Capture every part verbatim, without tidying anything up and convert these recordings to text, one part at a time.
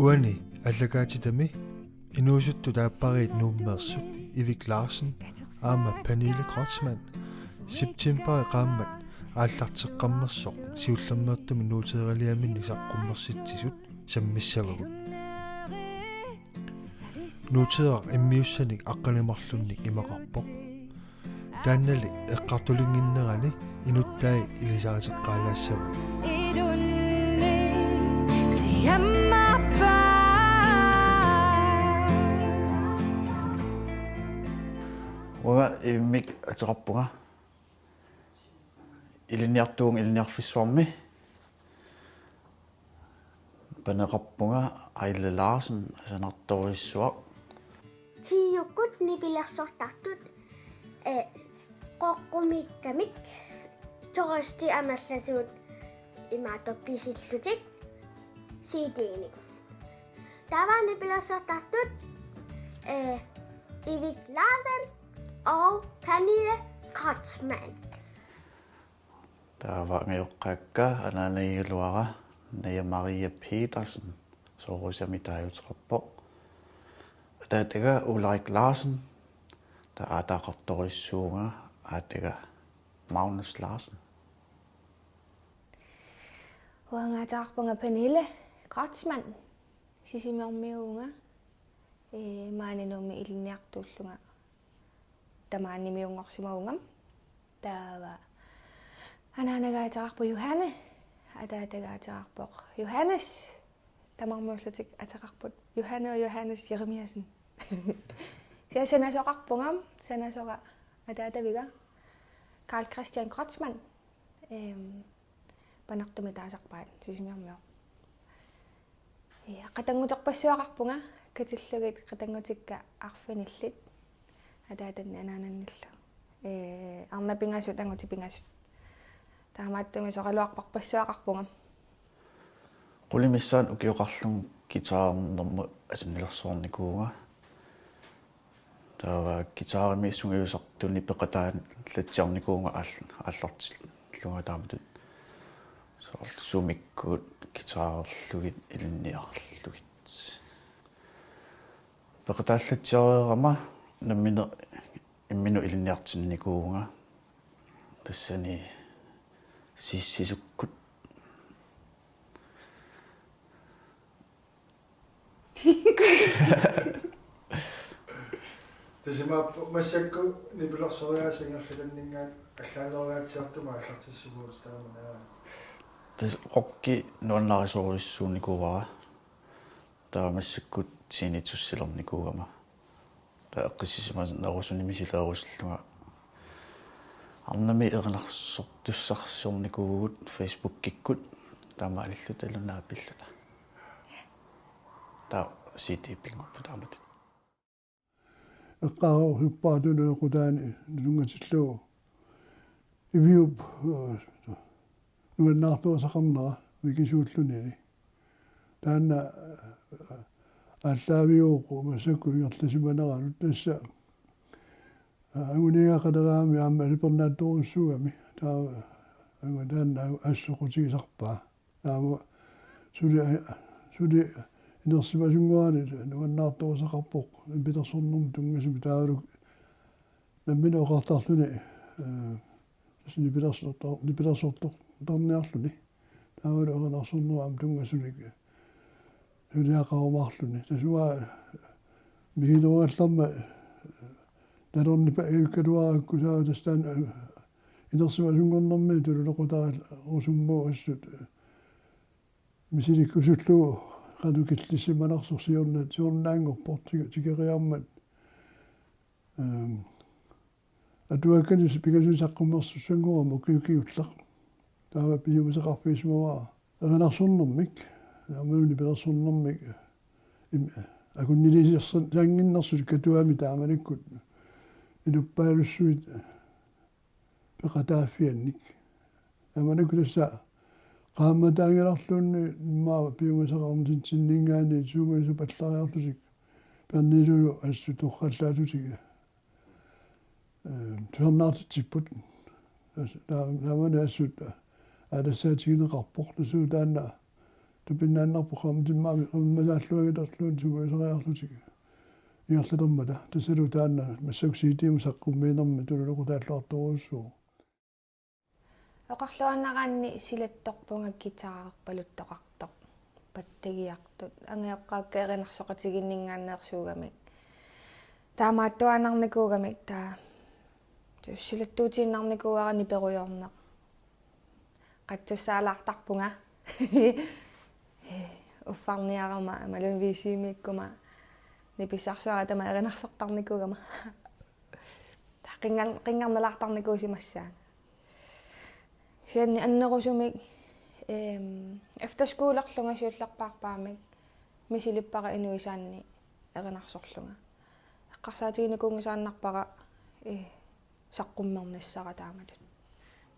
Uani aallakaatitami inuusuttut aappariit Nuummeersut Ivik Larsen aamma Pernille Kreutzmann septemberip qaammat aallarteqqammersoq siullermeertumik nuuteeraliaminnik saqqummersitsisut sammissavagut. Nuuteeraq immiussanik aqqaneq-marlunnik imaqarpoq. Taannali eqqartulinnginnerani inuttai ilisariteqqaalaassavagut. Uanga Ivimmik ateqarpunga. Ilinniartuuvunga Ilinniarfissuarmi. Paneqarpunga Aila Larsen, asanartorujussuaq. Tiiukkut nipilersortartut, eh, qoqqumiikkamik, turisti amerlasuut imaattoq pisillutik C D-nik. Taava nipilersortartut, eh, Ivik Larsen og Pernille Kreutzmann. Taava angajoqqaakka anaanagigaluara Naja Maria Petersen, soorusami taaguuteqarpoq. Ataataga Ulrik Larsen, taava aataqartorujussuuvunga, aataga Magnus Larsen. Uanga ateqarpunga Pernille Kreutzmann, Sisimiormiuuvunga, ee, maani Nuummi ilinniartuullunga tamaanimiunngorsimavunga. Taava anaanaga ateqarpoq Johanne, ataataga ateqarpoq Johannes, tamarmiullutik ateqarput Johanne og Johannes Jeremiassen. Kisianni sanasoqarpunga, sanasoqa ataataviga Karl Christian Kreutzmann, ehm, Panertumi taasarpaat, Sisimiormiu. Ja, qatannguterpassuaqarpunga, katillugit qatanngutikka arfinillit, ataatanni anaanannillu. Ee, arnat pingasut, angutit pingasut. Taamaattumik soraluarparpassuaqarpunga. Qulit missaanni ukioqarlunga guitarernermut asannilersoornikuuvunga. Taava guitarimi sungiusartunik peqataallatsiarnikuuvunga aall-, aallartillunga taamatut. Soorlu sumikkut guitarerlugit ilinniarlugit. Peqataallatsiareerama nammineq imminut ilinniartinnikuuvunga. Tassani sissisukkut. Tassa imaappoq massakkut nipilersoriaaseq ingerlatanninngaanniit allaanerulaatsiartumik aallartissimavunga taamani. Tassa rocki nuannarisorujussuunikuuara. Taava massakkut tinnitussilernikuugama. Taava eqqissisimanerusuni misileerusullunga. Arnami erinarsortussarsiornikuuvugut Facebookikkut taamaalilluta ilunaapilluta. Taava C D pinngorpoq taamatut. Eqqaareersuppara Tunuliaqutaani tunngatillugu Iviup, eh, nuannaartuusaqarnera mikisuullunili. Taanna, eh, aallaaviuvoq massakkut ingerlasimanerallu tassa, eh, anguniagaqaleraangami aamma alipernaattorujussuugami. Taava, eh, angua taanna assoqutigisarpaa. Taava suli, suli inersimasunnguanik nuannaartorusaqarpoq nipilersornermut tunngasumik taavalu nammineq oqartarluni, eh, tassa nipilersortar-, nipilersortarniarluni. Taavalu erinarsornerup aamma tunngasunik suliaqarumaarluni. Tassa uanga mikinerugallarmat nalornipa-, ajukkaluarakku taava tassa taanna, eh, inersimasunngornermi Tunuliaqutaarusummut assut, eh, misilikkusullugu qanoq killissimanarsoq siorna-, siornaanngorpoq ti-, tikeriarmat. Ehm, atuakkanik pingasunik saqqummersussanngorama ukiut kingulleq. Taava piumasaqarfigisimavara erinarsornermik, taamalu nipilersornermik, im-, akunnilisersan-, -sannginnersutik Katuami taamanikkut inuppaalussuit peqataaffiannik. Taamanikkut tassa qaammataanngilarluunniit immaqa piumasaqarnitsinninngaanniit suugalusa pallariarlutik Pernillelu assut torrallaatitik, eh, tusarnaartitsipput. Tassa taa-, taamani assut aalassaatigineqarpoq, tassa taanna Pinnaannarpoq aamma timmaami qimmasaalluagitarluun sumiisariarlutik. Ingerlatermata. Tassalu taanna massakkut C D-mut saqqummiinermi tululukutaalluartorujussuuvoq. Oqarluarnaraanni silattorpunga guitarerpaluttoqartoq, pattagiartut, angajoqqaakka erinarsoqatigiinninngaanneersuugamik, taamaattuaannarnikuugamik, taava silattuutiinnarnikuuara niperujoorneq. Qatsussaalaartarpunga. Uffarniarama, imaluunniit V C-miikkuma, nipissarsuara tamaat erinarsortarnikuugama. Taava qinngar-, qinngarnalaartarnikuusimassaanga. Kisianni annerusumik, ehm, efterskolerlunga siullerpaarpaamik misilippara inuisaanni erinarsorlunga. Eqqarsaatiginikuunngisaannarpara, eh, saqqummernissara taamatut.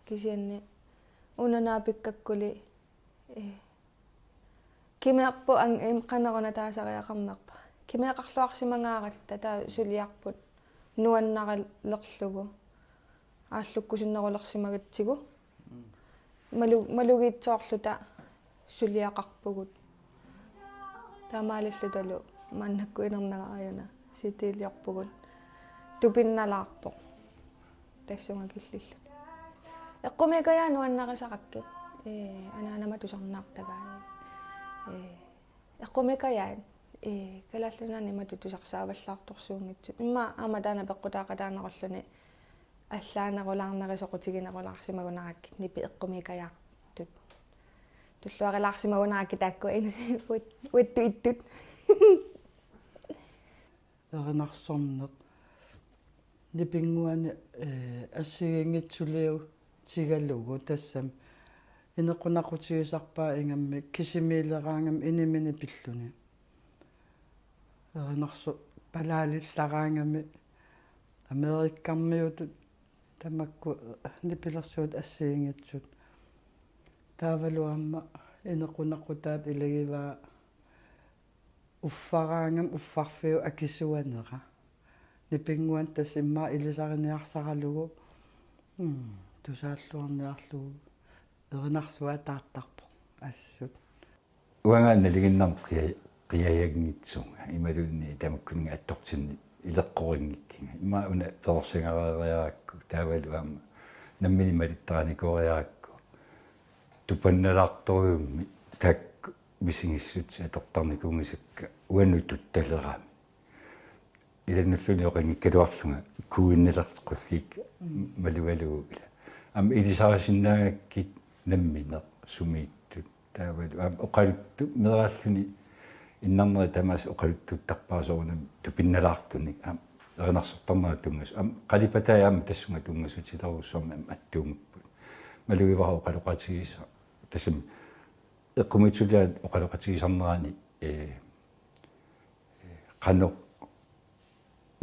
Kisianni una naapikkakkuli, eh, kimeerpoq an-, im-, qanoq una taasariaqarnerpa. Kimeeqarluarsimangaaratta taava suliarput nuannarilerlugu. Aallukkusunnerulersimagatsigu. Malu-, malugiitsoorluta suliaqarpugut. Taamaalillutalu maannakkut inernera aajuna C D-liorpugut. Tupinnalaarpoq. Tassunga killilluta. Eqqumiikkajaat nuannarisarakkit. Ee, anaanama tusarnaartagaanni. Ee, eqqumiikkajaat. Ee, Kalaallit Nunaanni imatut tusarsaavallaartorsuunngitsut. Immaqa aamma taanna peqqutaaqataanerulluni allaanerulaarneri soqutiginerulaarsimagunarakkit nipit eqqumiikkajaartut. Tulluarilaarsimagunarakkit taakkua inu-, uat-, uattut ittut. Erinarsorneq. Nipinnguani, eh, assigiinngitsuliutigalugu tassami inequnaqutigisarpaa ingammik kisimiileraangami inimini pilluni. Erinarsoq palaalillaraangami Amerikkarmiutut tamakku nipilersuut assigiinngitsut. Taavalu aamma inequnaqutaat ilagivaa uffaraangami uffarfiup akisuanera. Nipinnguani tassa immaqa ilisariniarsaralugu, mm, tusaalluarniarlugu erinarsuaq taartarpoq assut. Uanga nalinginnarmik qia-, qiajanngitsunga, imaluunniit tamakkuninnga attortinneq ileqqorinngikkiga. Immaqa una perorsareeriarakku, taavalu aamma nammineq malittarinikooriarakku, tupannalaartorujussuarmik taakku misigissutsit atortarnikuunngisakka uannut tuttalerami. Ilannulluunniit oqanngikkaluarlunga kuinnilertut qulliit malugalugu ila. Aamma ilisarisinnaagakkit nammineq sumiittut. Taavalu aamma oqaluttup meeraalluni innarneri tamaasa oqaluttuttarpara soorunami tupinnalaartunik aamma erinarsortarnera tunngasut. Aamma qalipatai aamma tassunga tunngasut sitarussuarmi aamma attuumapput. Malugivara oqaloqatigisaa. Tassami eqqumiitsuliaat oqaloqatigisarnerani, ee, qanoq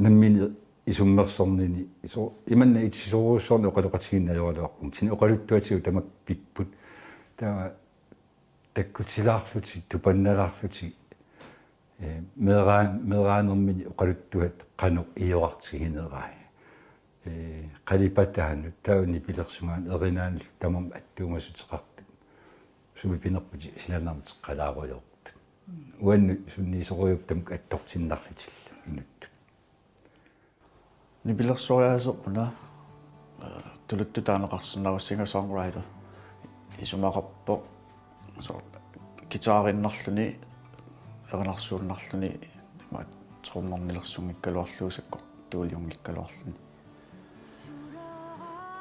nammineq isummersornini, iso-, imanna itsisorujussuarnik oqaloqatigiinnajoraluarpunga. Kisianni oqaluttuatigut tamakkipput. Taava takkutilaarlutik, tupannalaarlutik, ee, meeraan-, meeraanermini oqaluttuat qanoq iorartiginerai. Ee, qalipataanut taava nipilersugaanni erinaanullu tamarmik attuumassuteqartut. Sumi pinerputit silaannarmik teqqalaarujoortut. Uannut sunniisorujuupput tamakku attortinnarlutillu inuttut. Nipilersoriaaserput una, eh, tuluttut taaneqarsinnaavoq singer-songwriter. Isumaqarpoq, soorlu guitariinnarluni, erinarsuunnarluni, imaattoq trommernilersunngikkaluarlugu sakkortuuliunngikkaluarluni.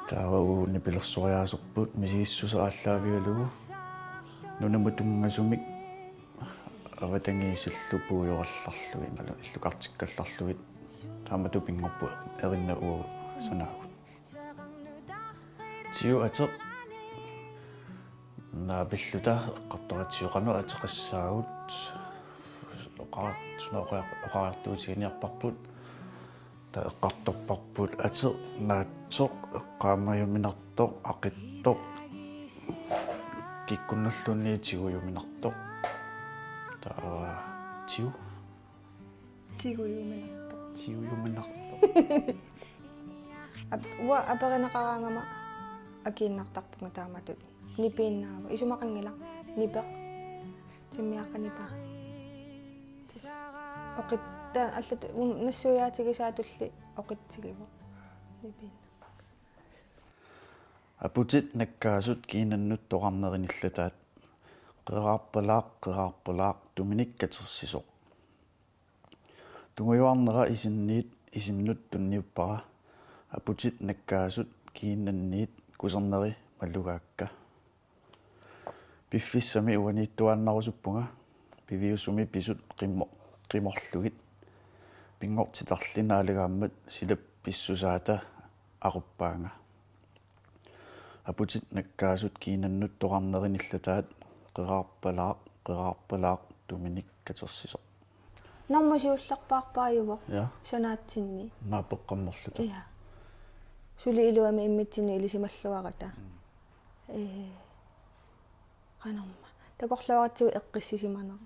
Taava uagut nipilersoriaaserput misigissuseq aallaavigalugu nunamut tunngasumik avatangiisillu puigorallarlugit, imaluunniit illukartikkallarlugit, taamatut pinngorpoq erinaq uagut sanaagut. Tiu ateq naapilluta eqqartoratsigu qanoq ateqassaagut, oqar-, suna oqar-, oqariartuutiginiarparput. Taava eqqartorparput ateq naatsoq, eqqaamajuminartoq, aqittoq, kikkunnulluunniit tigujuminartoq. Taava tiu. Tigujuminartoq. Tigujuminartoq. Ap-, uanga aperineqaraangama akiinnartarpunga taamatut. Nipiinnaavoq. Isumaqanngilaq. Nipeq. Timmiaqqanipaa. Oqittaa allat nassuiaatigisaatulli oqitsigivoq. Nipiin. Aputit nakkaasut kiinannut toqarneri nillataat. Qeraarpalaaq, qeraarpalaaq, tuminik katersisoq. Tungujuarnera isinniit isinnut tunniuppara. Aputit nakkaasut kiinanniit kuserneri malugaakka. Piffissami uaniittuaannarusuppunga, piviusumi pisut qimo-, qimorlugit. Pinngortitarli naalagaammat silap pissusaata aquppaanga. Aputit nakkaasut kiinannut toqarneri nillataat. Qeraarpalaaq, qeraarpalaaq, tuminik katersisoq. Normu siullerpaarpaajuvoq. Ja. Sanaatsinni. Naapeqqammerluta. Ja. Suli iluamik immitsinnut ilisimalluarata. Mm. Ee, qanorma. Takorluugatsigu eqqissisimaneq.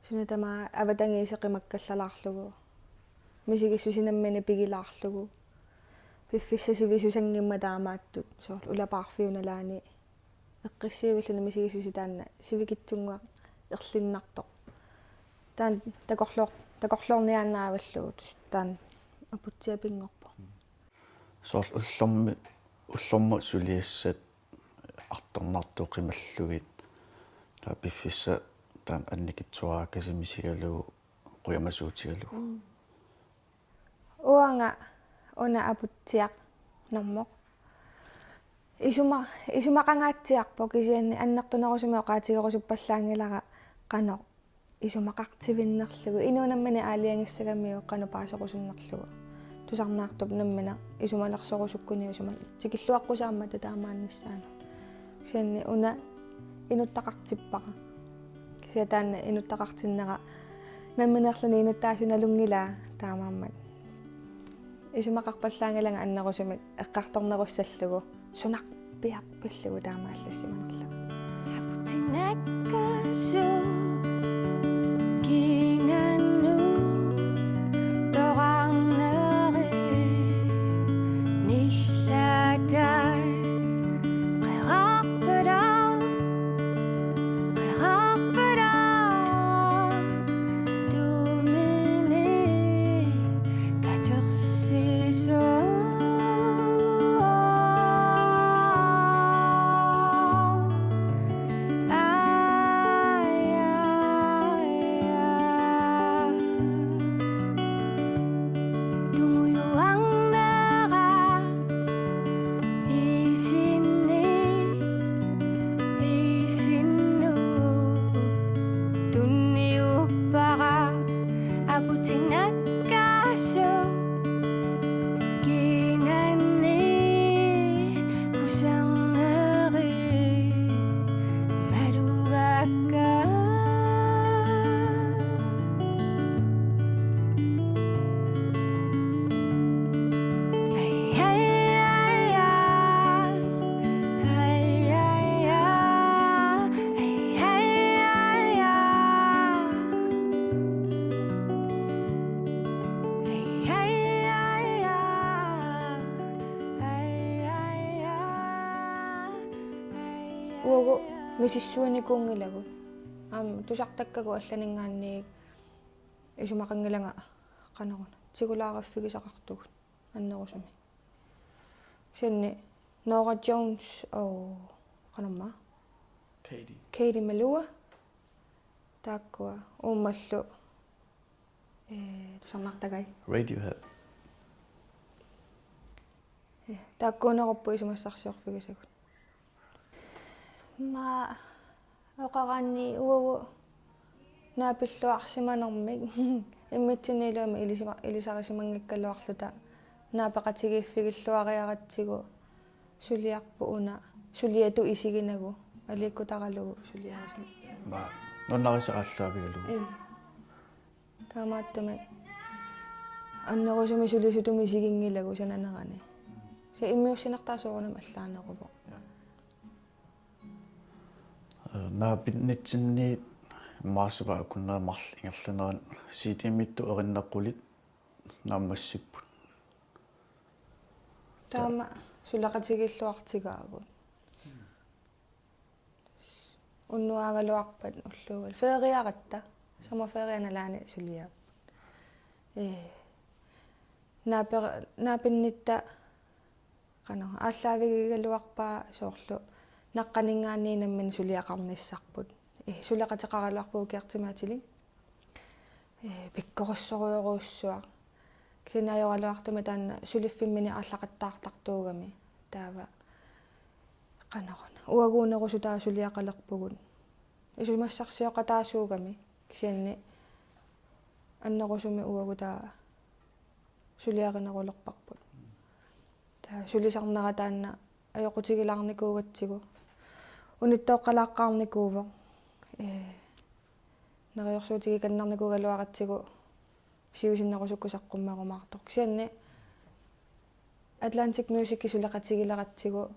Suna tamaat avatangiiseq qimakkallalaarlugu. Misigissuseq nammineq pigilaarlugu. Piffissaq sivisusanngimmat taamaattut. Soorlu ulapaarfiup nalaani eqqissiivilluni misigissuseq taanna sivikitsunnguaq erlinnartoq. Taanna takorloor-, takorloorniaannaavallugu taanna Aputsiaq pinngorpoq. Soorlu ullormi-, ullormut suliassat artornartut qimallugit. Taava piffissaq taanna annikitsuaraakasiit misigalugu qujamasuutigalugu. Mm. Uanga una Aputsiaq normoq. Isuma-, isumaqangaatsiarpoq kisianni annertunerusumik oqaatigerusuppallaanngilara qanoq isumaqartivinnerlugu. Inuup nammineq aalajangissagamiuk qanoq paaserusunnerlugu. Tusarnaartup nammineq isumalersorusukkuniuk isuma-, tikilluaqqusaammata taamaannissaanut. Kisianni una inuttaqartippara. Kisianni taanna inuttaqartinnera nammineerluni inuttaasoq nalunngilaa taamaammat. Isumaqarpallaanngilanga annerusumik eqqartornerussallugu sunarpiaq pillugu taamaallassimanerlugu. Aputit nakkaasut kiinannut toqarneri nillataat. Qeraarpalaaq, qeraarpalaaq, tuminik katersisoq. Ai, ai, ai. Tungujuarnera isinni, isinnut tunniuppara. Aputit nakkaasut kiinanni kuserneri malugaakka. Ai, ai, ai, ai. Ai, ai, ai. Ai, ai, ai, ai. Ai, ai, ai, ai. Ai, ai, ai. Uagut misissuinikuunngilagut. Aamma tusartakkagut allaninngaanniit isumaqanngilanga qanoruna tigulaariffigisaqartugut annerusumik. Kisianni Norah Jones og qanormaa? Katie. Katie Malua. Taakkua uummallu, ee, tusarnaartagai. Radiohead. Ee, taakkuunerupput isumassarsiorfigisagut. Aamma oqaraanni uagut naapilluarsimanermik immitsinnut iluamik ilisima-, ilisarisimanngikkaluarluta naapeqatigiiffigilluariaratsigu suliarput una suliatut isiginagu aliikkutaralugu suliarisim-. Aamma nuannariseqallavigalugu. Ee. Taamaattumik annerusumik sulisutut misiginngilagut sananerani. Kisianni immiussinertaa soorunami allaaneruvoq. Ja. Ee, naapinnitsinniit immaqa akunnerit marluk ingerlaneranni C D-miittut erinneq qulit naammassipput. Taama suleqatigiilluartigaagut. Unnuagaluarpat ulluugal feriaratta. Sommerferie nalaani suliaapput. Ee, naaper-, naapinnitta qanoq aallaavigigaluarpaa soorlu naqqaninngaanniit nammineq suliaqarnissarput. Ee, suleqateqaraluarpugut Gertimik atilik. Ee, pikkorissorujorujussuaq. Kisianni ajoraluartumik taanna suliffimmini aallaqattaartartuugami. Taava qanoruna. Uaguunerusutaa suliaqalerpugut. Isumassarsioqataasuugami. Kisianni annerusumik uagut taava suliarinerulerparput. Taava sulisarnera taanna ajoqutigilaarnikuugatsigu. Unittooqqalaaqqaarnikuuvoq. Ee, neriorsuutigikannarnikuugaluaratsigu siusinnerusukkut saqqummerumaartoq. Kisianni Atlantic Music suleqatigileratsigu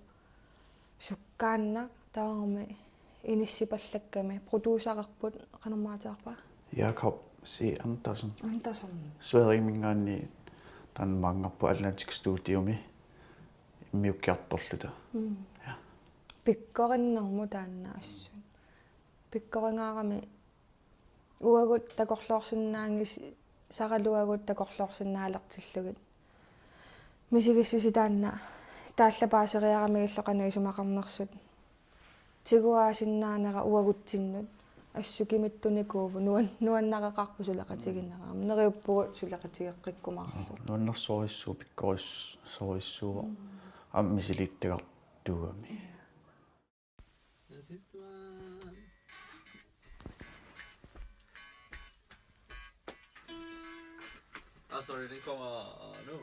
sukkaannaq tamarmi inissipallakkami producererput qanormaatiarpa? Jakob C. Andersen. Andersen. Sverigeminngaanniit taanna maanngarput Atlantic Studiomi immiukkiartorluta. Mm. Ja. Pikkorinnermut taanna assut. Pikkoringaarami uagut takorloorsinnaanngis-, saraluagut takorloorsinnaalertillugit. Misigissusi taanna taallapaaseriaramigillu qanoq isumaqarnersut. Tiguaasinnaanera uagutsinnut. Assut kimittunikuuvoq nuan-, nuannareqarpoq suleqatiginera. Neriuppugut suleqatigeqqikkumaarluta. Nuannersorujussuuvoq, pikkorissorujussuuvoq. Mm. Aamma misilittagartuugami. Ja. Den sidste var... Ah, sorry, den kommer nu.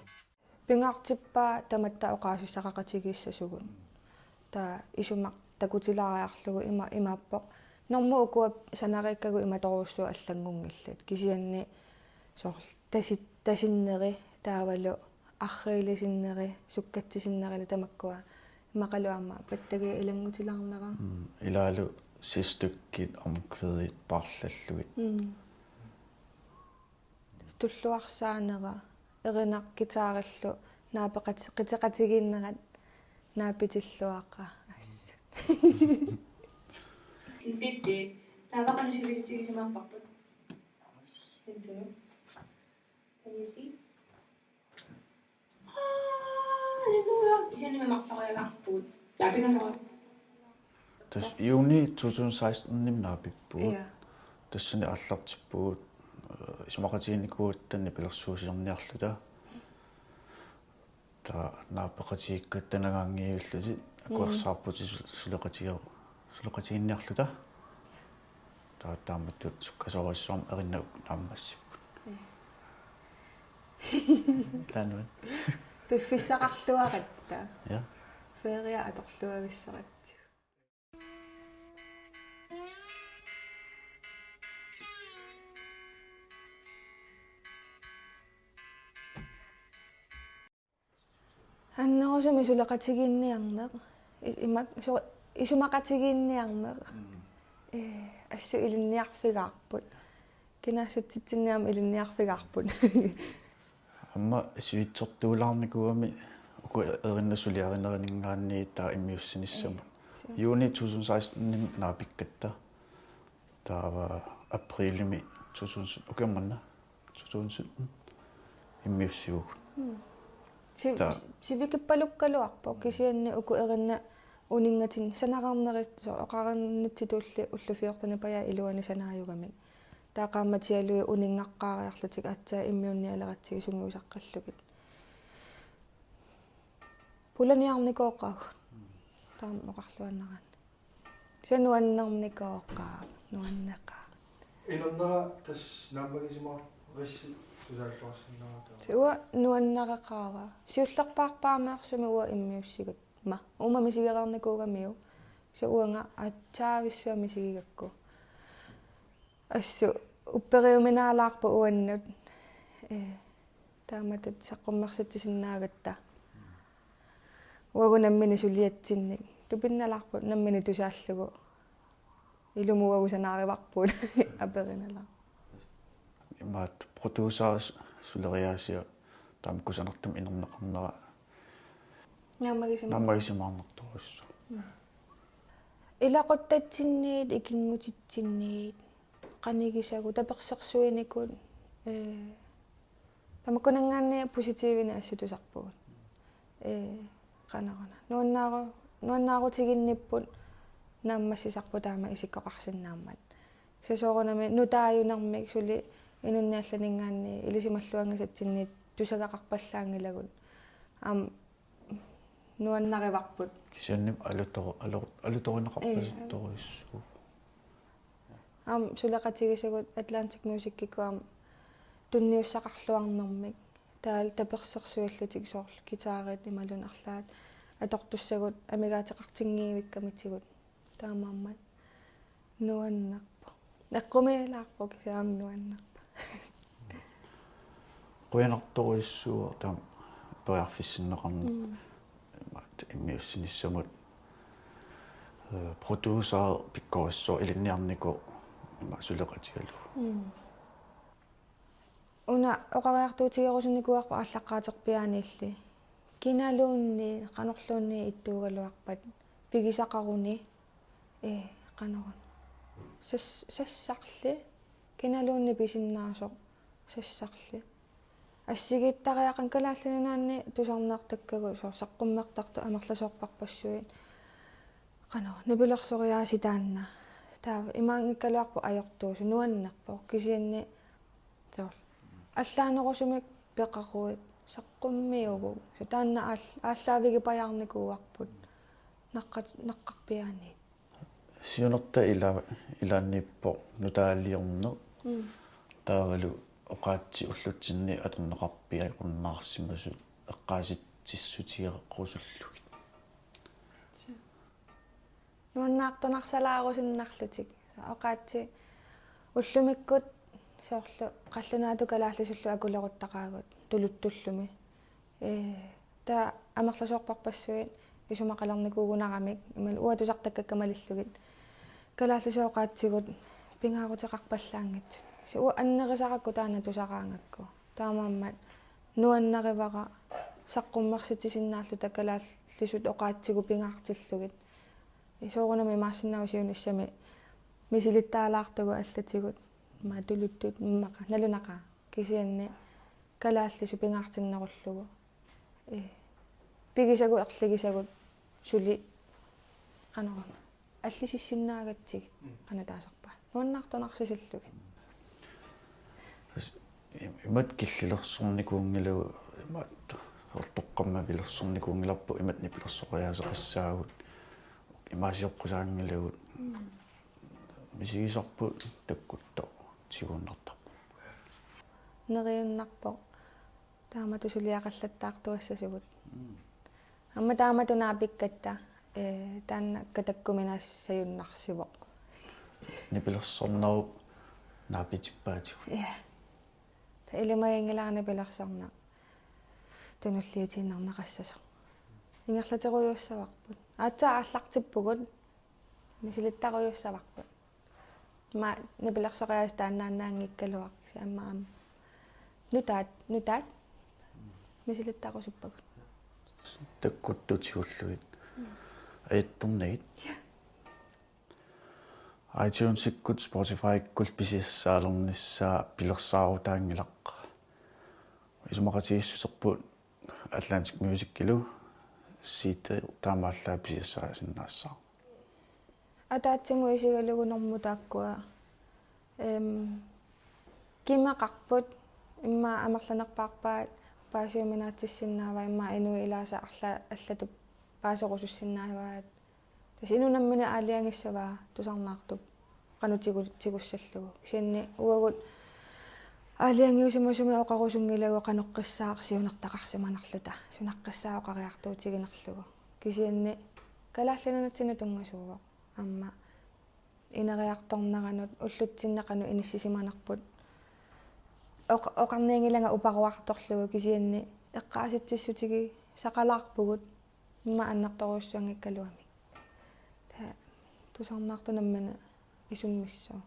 Pingaartippaa tamatta oqaasissaqaqatigiissasugut. Taava isumaq takutilaariarlugu ima-, imaappoq. Normut ukua sanariikkagut imatorujussuit allanngunngillat. Kisianni soorlu tasi-, tasinneri taavalu arriilisinneri, sukkatsisinnerilu tamakkua. Immaqalu aamma pattagiaq ilanngutilaarnera. Mm, ilaalu sidestykkit, omkvædit paarlallugit. Mm. Tulluarsaanera, erinaq guitarillu naapeqat-, qiteqatigiinnerat naapitilluaqaaq assut. Intitti, taava qanoq sivisutigisimapparput? Intilu. Can you see? Halleluja. Kisianni marloriagaarpugut. Taava pingasora. Tassa juni to tusind seksten-imi naapippugut. Ja. Tassani aallartippugut, øh, isumaqatiginikuugatta nipilersuusiorniarluta. Taava naapeqatigiikkatta nangaanngillutik akuersaarputit su-, suleqatigiu-, suleqatigiinniarluta. Taava taamatut sukkasoorujussuarmik erinnaq naammassipput. Ja. Taanna. Piffissaqarluaratta. Ja. Feria atorluavissaratsigu. Annerusumik suleqatigiinniarneq. I-, imak-, so-, isumaqatigiinniarneq. Mm. Ee, assut ilinniarfigaarput. Kinaassutsitsinni aamma ilinniarfigaarput. Aamma sivitsortuulaarnikuugami uku erinnaq suliarinerininngaanniit taava immiussinissamut. Ee, suu. Juni to tusind seksten-imi naapikkatta. Taava aprilimi to tusind, ukiormanna, to tusind sytten, immiussivugut. Mm. Si-, taava si-, sivikippalukkaluarpoq, kisianni uku erinnaq uninngatin-, sanararnerit, so-, oqarnittutulli ullut fjortenit pajaat iluanni sanaajugamik. Taava qaammatialuit uninngaqqaariarlutik aatsaat immiunnialeratsigit sungiusaqqallugit. Pulaniarnikooqaagut. Taama oqarluannaraanni. Kisianni nuannernikooqaaq, nuanneqaaq. Inernera tassa naammagisimarissi tusaalluarsinnaavat taava. Kisianni uanga nuannareqaara. Siullerpaarpaameersumik uanga immiussigaara. Aamma uuma misigereernikuugamiuk. Kisianni uanga aatsaavissua misigigakku. Assut upperiuminaalaarpoq uannut. Ee, taamatut saqqummersitsisinnaagatta. Uagut nammineq suliatsinnik. Tupinnalaarpoq nammineq tusaallugu. Ilumut uagut sanaarivarput aperinalaarpoq. Imaattoq producer suleriaasia taama kusanartumik inerneqarnera. Naammagisimaar-, naammagisimaarnartorujussuuvoq. Mm. Ilaquttatsinniit, ikinngutitsinniit, qanigisagut, tapersersuinikut, ee, tamakkunanngaanniit positiivini assitusarpugut. Ee, qanoruna. Nuannaaru-, nuannaarutiginnipput naammassisarput taama isikkoqarsinnaammat. Kisianni soorunami nutaajunermik suli inunnik allaninngaanniit ilisimalluanngisatsinniit tusagaqarpallaanngilagut. Aamma nuannarivarput. Kisianni alutor-, alu-, alutorineqarpasittorujussuuvoq. Ee, aamma suleqatigisagut Atlantic Music-ikkut aamma tunniussaqarluarnermik. Taavalu tapersersuillutik soorlu guitarit imaluunniit arlaat atortussagut amigaateqartinngivikkamitigut. Taamaammat nuannerpoq. Eqqumiilaarpoq kisianni aamma nuannerpoq. Qujanartorujussuuvoq taama periarfissinneqarneq. Mm. Imaattoq immiussinissamut, eh, producer pikkorissoq ilinniarnikoq ima suleqatigalugu. Mm. Una oqariartuutigerusunnikuuarput aallaqqaaterpiaaniilli. Kinaluunniit, qanorluunniit ittuugaluarpat pigisaqaruni, ee, qanoruna. Sas-, sassarli, kinaluunniit pisinnaasoq, sassarli. Assigiittariaqarami Kalaallit Nunaanni tusarnaartakkagut, soorlu saqqummertartut amerlasoorpassuit. Qanoruna, nipilersoriaasii taanna. Taava imaanngikkaluarpoq ajortuusoq, nuannerpoq. Kisianni soorlu allaanerusumik peqaruit, saqqummiuvugut. Soorlu taanna aall-, aallaavigipajaarnikuuarput. Naqqat-, naqqarpiaaniit. Siunertaq ila-, ilaanniippoq nutaaliorneq. Mm. Taavalu oqaatsit ullutsinni atorneqarpiarunnaarsimasut eqqaasitsissutigerusullugit. Nuannaartornarsalaarusunnarlutik. Oqaatsit ullumikkut soorlu qallunaatut kalaallisullu akuleruttaqaagut tuluttullumi. Ee, taava amerlasoorpassuit isumaqalernikuugunaramik, imaluunniit uanga tusartakkakka malillugit. Kalaallisut oqaatsigut pingaaruteqarpallaanngitsut. Kisianni uanga annerisarakku taanna tusaraangakku. Taamaammat nuannarivara saqqummersitsisinnaalluta kalaallisut oqaatsigut pingaartillugit. Soorunami imaassinnaavoq siunissami misilittaalaartugut allatigut. Aamma tuluttut immaqa nalunaqaaq. Kisianni kalaallisut pingaartinnerullugu. Ee, pigisagut erligisagut suli qanoruna. Allisissinnaagatsigu, mm, qanoq taasarpaat. Nuannaartornarsisillugit. Tassa im-, imatut killilersornikuunngilagut, imatut soorlu toqqammavilersornikuunngilarput, imatut nipilersoriaaseqassaagut, imaasioqqusaanngilagut. Mm. Misigisarput takkuttoq tiguinnartarpoq. Neriunnarpoq. Taamatut suliaqallattaartuassasugut. Mm. Aamma taamatut naapikkatta, ee, taanna katakkuminaassajunnarsivoq. Nipilersornerup naapitippaatigut. Ja. Taava ilimaginngilara nipilersorneq tunulliutiinnarneqassasoq. Ingerlaterujuussavarput. Aatsaat aallartippugut. Misilittarujuussavarput. Aamma nipilersoriaaseq taannaannaanngikkaluaq, kisianni aamma aamma. Nutaat, nutaat. Misilittarusuppavut. Takkuttoq tigullugit. Mm. Ajattornagit. Ja. iTunesikkut Spotifykkut pisiassaalernissaa pilersaarutaanngilaq. Isumaqatigiissuserput Atlantic Music-ilu C D taamaallaat pisiassaasinnaassaaq. Ataatsimut isigalugu normut taakkua, em, kimeqarput, immaqa amerlanerpaarpaat paasiuminaatsinnaavaa, immaqa inuit ilaasa arla-, allatut paaserusussinnaavaat. Tassa inuk nammineq aalajangissavaa tusarnaartup qanoq tigu-, tigussallugu. Kisianni uagut aalajangiusimasumik oqarusunngilagut qanoqqissaaq siunertaqarsimanerluta, sunaqqissaaq oqariartuutiginerlugu. Kisianni Kalaallit Nunatsinnut tunngasuuvoq. Aamma ineriartorneranut ullutsinni qanoq inissisimanerput. Oq-, oqarnianngilanga uparuartorlugu, kisianni eqqaasitsissutigisaqalaarpugut. Immaqa annertoorujussuanngikkaluamik. Taava tusarnaartoq nammineq isummissoq.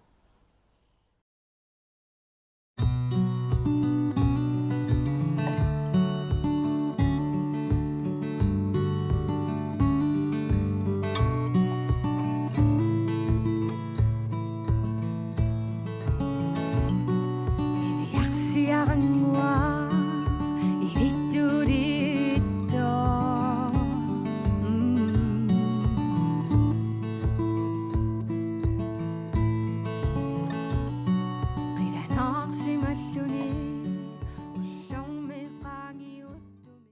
Siaranngua ilittuliittoq. Mm. Qilanaarsimalluni